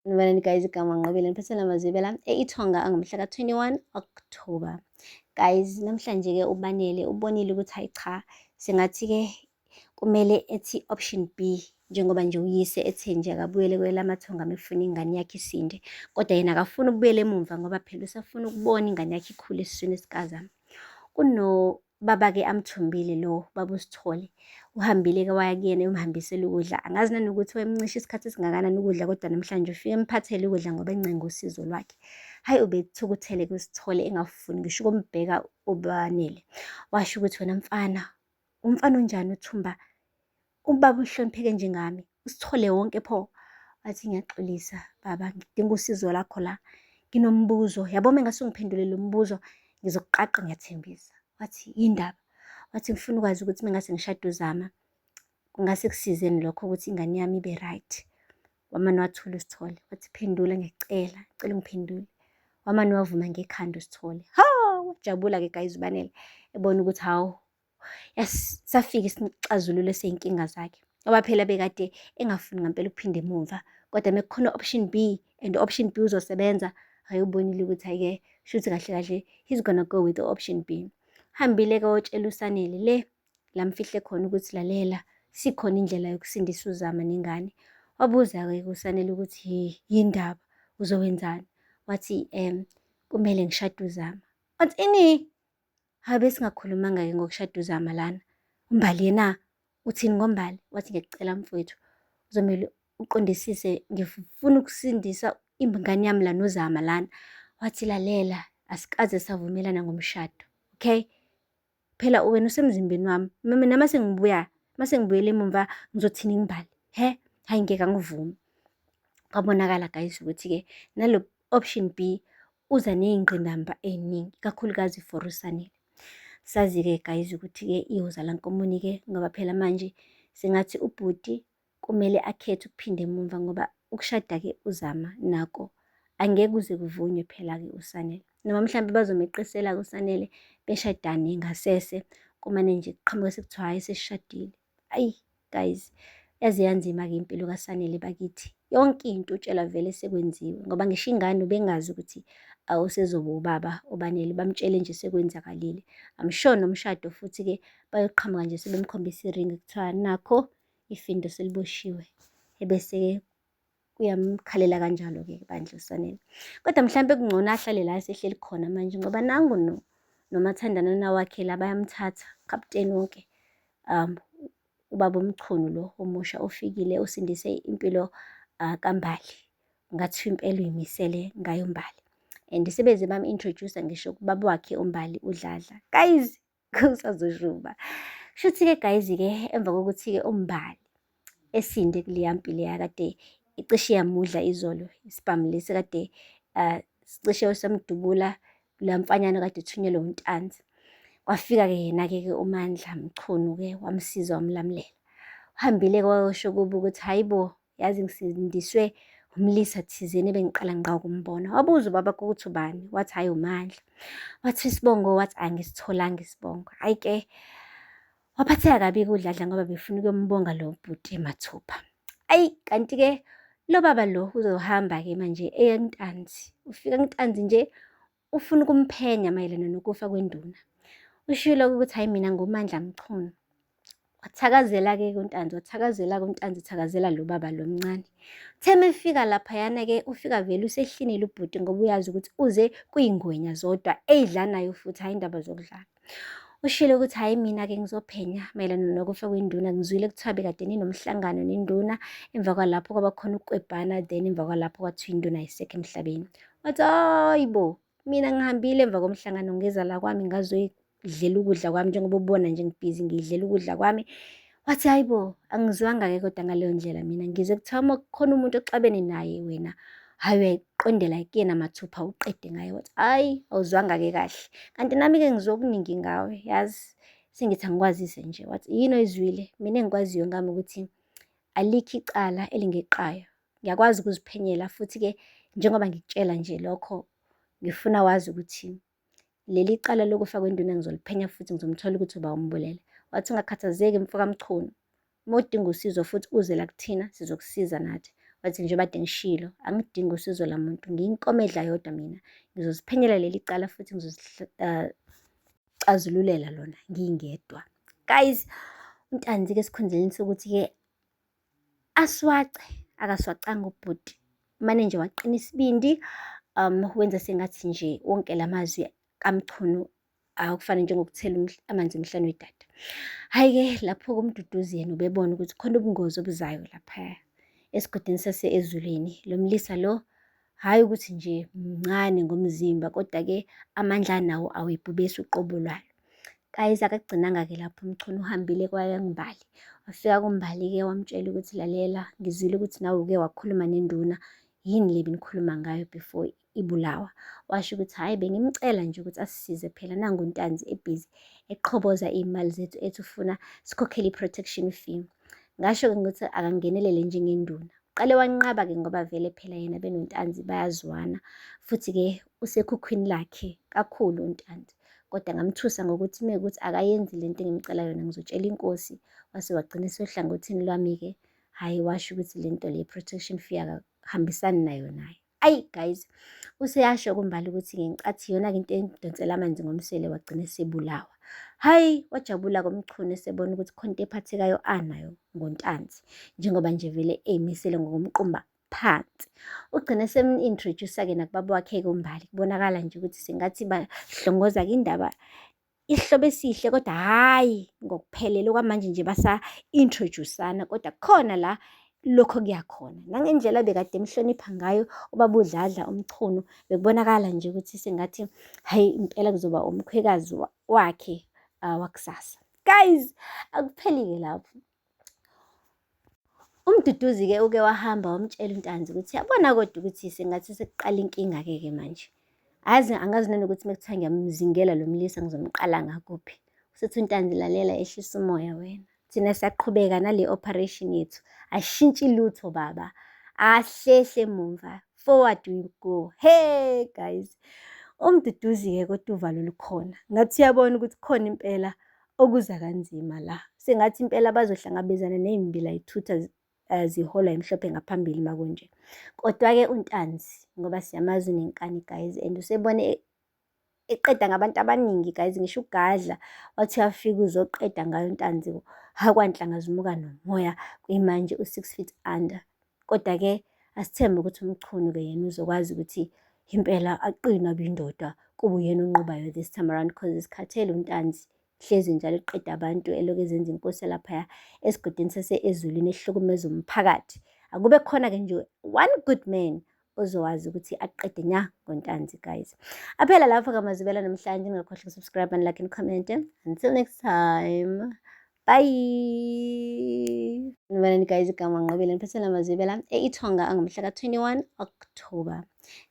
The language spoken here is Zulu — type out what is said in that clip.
Sanibonani guys, igama Nqobile ngiphethe lamazibela e-Ithonga angomhla ka-21 October. Guys, namhlanje-ke uBanele ubonile ukuthi hayi cha, sengathi-ke kumele ethi option B njengoba nje uyise ethe nje akabuyele kwelamathonga mefuna ingane yakhe isinde, kodwa yena akafuni ukubuyela emumva ngoba phela usafuna ukubona ingane yakhe ikhule esiswini sikazama. Baba-ke amthumbile lo baba uSithole. Uhambile-ke waya kuyena eyomhambisela ukudla. Angazi nanokuthi wayemncisha isikhathi esingakanani ukudla kodwa namhlanje ufike emphathele ukudla ngoba encenga usizo lwakhe. Hhayi ubethukuthele kuSithole engafuni ngisho ukumbheka uBanele. Washo ukuthi wena mfana, umfana onjani othumba ubaba ohlonipheke njengami, uSithole wonke pho. Wathi ngiyaxolisa baba, ngidinga usizo lakho la. Nginombuzo, yabo uma ngase ungiphendule lo mbuzo ngizokuqaqa ngiyathembisa. Wathi yindaba? Wathi ngifuna ukwazi ukuthi uma ngase ngishade uZama kungase kusizeni lokho ukuthi ingane yami ibe right. Wamane wathula uSithole, wathi phendula ngiyacela, ngicela ungiphendule. Wamane wavuma ngekhanda uSithole. Ha, wajabula-ke guys uBanele ebona ukuthi hawu safika isixazululo sey'nkinga zakhe ngoba phela bekade engafuni ngampela ukuphinda emumva kodwa mekukhona option B and option B uzosebenza hhayi ubonile ukuthi hhayi-ke shuthi kahle kahle he's gonna go with the option B. Hambile-ke wotshela uSanele le lamfihle khona ukuthi lalela sikhona indlela yokusindisa uZama nengane. Wabuza-ke kuSanele ukuthi yindaba uzowenzani? Wathi kumele ngishade uZama. Wathi ini? Hawu besingakhulumanga-ke ngokushada uZama lana. UMbali yena uthini ngoMbali? Wathi ngiyacela mfowethu, kuzomele uqondisise ngifuna ukusindisa ingane yami la noZama lana. Wathi lalela, asikaze savumelana ngomshado, okay? Phela wena usemzimbeni wami, mina mase ngibuya, mase ngibuyele emumva ngizothini kuMbali? He? Hhayi ngeke angivumi. Kwabonakala guys ukuthi-ke nalo option B uza ney'ngqinamba ey'ningi, ikakhulukazi for uSanele. Sazi-ke guys ukuthi-ke iyoza la nkomoni-ke ngoba phela manje sengathi ubhuti kumele akhethe ukuphinda emumva ngoba ukushada-ke uZama nako angeke kuze kuvunywe phela-ke uSanele. Noma mhlampe bazomeqisela-ke uSanele beshadane ngasese kumane nje kuqhamuke sekuthiwa hhayi sesishadile. Ayi guys, yaze yanzima-ke impilo kaSanele bakithi. Yonke into utshela vele sekwenziwe ngoba ngisho ingane ubengazi ukuthi awusezoba ubaba uBanele, bamtshele nje sekwenzakalile. I'm sure nomshado futhi-ke bayoqhamuka nje sebemkhombisa iringi kuthiwa nakho ifindo seliboshiwe. Ebese-ke kuyamkhalela kanjalo-ke bandla uSanele. Kodwa mhlampe kungcono ahlale la esehleli khona manje ngoba nangu no nomathandana wakhe la bayamthatha kapteni wonke ubaba uMchunu lo omusha ofikile osindise impilo kaMbali. Ngathi impela uyimisele ngayo uMbali. And sebeze bam-introduce ngisho kubaba wakhe uMbali uDladla. Guys, kusazoshuba. Shuthi-ke guys-ke emva kokuthi-ke uMbali esinde kuleya mpi leya kade icishe yamudla izolo, isibhamu lesi kade sicishe samdubula la mfanyana kade ethunyelwe uNtanzi. Kwafika-ke yena-ke ke uMandla Mchunu-ke wamsiza wamlamulela. Uhambile-ke wayosho kubo ukuthi hhayi bo, yazi ngisindiswe umlisa thizeni ebengiqala ngqa ukumbona. Wabuza ubaba ukuthi ubani, wathi hhayi uMandla. Wathi isibongo, wathi angisitholanga isibongo. Hhayi-ke waphatheka kabi-ke uDladla ngoba befuna ukuyombonga lo bhuti mathupha. Ayi kanti-ke lo baba lo uzohamba-ke manje eya kuNtanzi. Ufika kuNtanzi nje ufuna ukumphenya mayelana nokufa kwenduna. Ushilo ukuthi hhayi mina nguMandla Mchunu. Wathakazela-ke kuNtanzi, wathakazela kuNtanzi, thakazela lo baba lo mncane. Uthe mefika laphayana-ke ufika vele usehlinile ubhuti ngoba uyazi ukuthi uze kuyingwenya zodwa eyidlanayo futhi hhayi indaba zokudlala. Ushilo ukuthi hhayi mina-ke ngizophenya mayelana nokufa kwenduna, ngizwile kuthiwa bekade ninomhlangano nenduna, emva kwalapho kwaba khona ukukwebhana then emva kwalapho kwathiwa induna ayisekho emhlabeni. Wathi hayi bo, mina ngihambile emva komhlangano ngeza la kwami ngazoyidlela ukudla kwami njengoba ubona nje ngibhizi ngidlela ukudla kwami. Wathi hayi bo, angizwanga-ke kodwa ngaleyo ndlela mina ngizwe kuthiwa uma kukhona umuntu oxabene naye wena hhayi uyayiqondela kuyena mathupha uqede ngaye. Wathi hhayi awuzwanga-ke kahle, kanti nami-ke ngizwe okuningi ngawe yazi sengithi angikwazise nje. Wathi yini oyizwile? Mina engikwaziyo ngami ukuthi alikho icala elingeqayo, ngiyakwazi ukuziphenyela futhi-ke njengoba ngikutshela nje lokho ngifuna wazi ukuthi leli cala lokufa kwenduna ngizoliphenya futhi ngizomthola ukuthi uba umbulele. Wathi ungakhathazeki mfo kaMchunu, uma udinga usizo futhi uze la kuthina sizokusiza nathi. Wathi njengoba kade ngishilo, angidingi usizo lamuntu, ngiyinkomo edla yodwa mina. Ngizoziphenyela leli cala futhi ngizozixazululela lona ngingedwa. Guys, uNtanzi-ke esikhundleni sokuthi-ke aswace, akaswacanga ubhuti. Mane nje waqina isibindi, wenza sengathi nje wonke la mazwi kaMchunu akufana njengokuthela amanzi emhlane wedada. Hhayi-ke lapho-ke uMduduzi yena ubebona ukuthi khona ubungozi obuzayo laphaya esigodini sase-Ezulwini. Lo mlisa lo, hhayi ukuthi nje mncane ngomzimba, kodwa-ke amandla anawo awebhubesi uqobo lwalo. Guys, akagcinanga-ke lapho uMchunu, uhambile kwaya kuMbali. Wafika kuMbali-ke wamtshela ukuthi lalela, ngizwile ukuthi nawe uke wakhuluma nenduna, yini le benikhuluma ngayo before ibulawa? Washo ukuthi hhayi, bengimcela nje ukuthi asisize phela, nangu uNtanzi ebhizi eqhoboza iy'mali zethu ethi ufuna sikhokhele i-protection fee. Ngasho-ke ukuthi akangenelele njengenduna. Uqale wanqaba-ke ngoba vele phela yena benoNtanzi bayazwana, futhi-ke usekhukhwini lakhe kakhulu uNtanzi. Kodwa ngamthusa ngokuthi mekuthi akayenzi lento engimcela yona ngizotshela inkosi. Wase wagcina esohlangothini lwami-ke, hhayi washo ukuthi lento le protection fee akahambisani nayo naye. Ayi guys, useyasho kuMbali ukuthi ngenkathi iyona-ke into emdonsela amanzi ngomsele wagcina esebulawa. Hhayi, wajabula-ke uMchunu esebona ukuthi khona into ephathekayo anayo ngoNtanzi, njengoba nje vele ey'misele ngokumqumba phansi. Ugcine esemu-introduce-a-ke nakubaba wakhe-ke uMbali, kubonakala nje ukuthi sengathi bahlongoza-ke indaba isihlobo esihle, kodwa hhayi ngokuphelele okwamanje nje basa-introduce-ana, kodwa khona la lokho kuya khona. Nangendlela bekade emhlonipha ngayo ubaba uDladla uMchunu, bekubonakala nje ukuthi sengathi hhayi impela kuzoba umkhwekazi wakhe wakusasa. Guys, akupheli-ke lapho. UMduduzi-ke uke wahamba wamtshela uNtanzi ukuthi yabona kodwa ukuthi sengathi sekuqala inkinga-ke ke manje. Azi angazi nanokuthi mekuthiwa ngiyamzingela lo mlisa ngizomqala ngakuphi. Usethi uNtanzi lalela, ehlisa umoya wena. Thina siyaqhubeka nale operation yethu. Ashintshi lutho baba. Ahlehle emumva. Forward we go. Hey guys. UMduduzi-ke kodwa uvalo lukhona. Ngathi uyabona ukuthi khona impela okuza kanzima la. Sengathi impela bazohlangabezana ney'mbila y'thutha ziholwa imhlophe ngaphambili makunje. Kodwa-ke uNtanzi ngoba siyamazi unenkani guys, and usebone eqeda ngabantu abaningi guys, ngisho uGadla wathi uyafika uzoqeda ngayo uNtanzi, hakwanhlanga zimuka nomoya, kuyimanje u-six feet under. Kodwa-ke asithembe ukuthi uMchunu-ke yena uzokwazi ukuthi impela aqine abe indoda, kube uyena onqobayo this time around, cause isikhathele uNtanzi hlezi njalo eqeda abantu, elokhu ezenza inkosi laphaya esigodini sase-Ezulwini ehlukumeza umphakathi. Akube khona-ke nje one good man ozowazi ukuthi aqede nya ngoNtanzi guys. Aphela lapho kaMazibela namhlanje, ningakhohlwa ukusubscribe and like and comment. Until next time. Bye. Sanibonani guys, igama Nqobile, ngiphethe Mazibela e-Ithonga angomhla ka-21 October.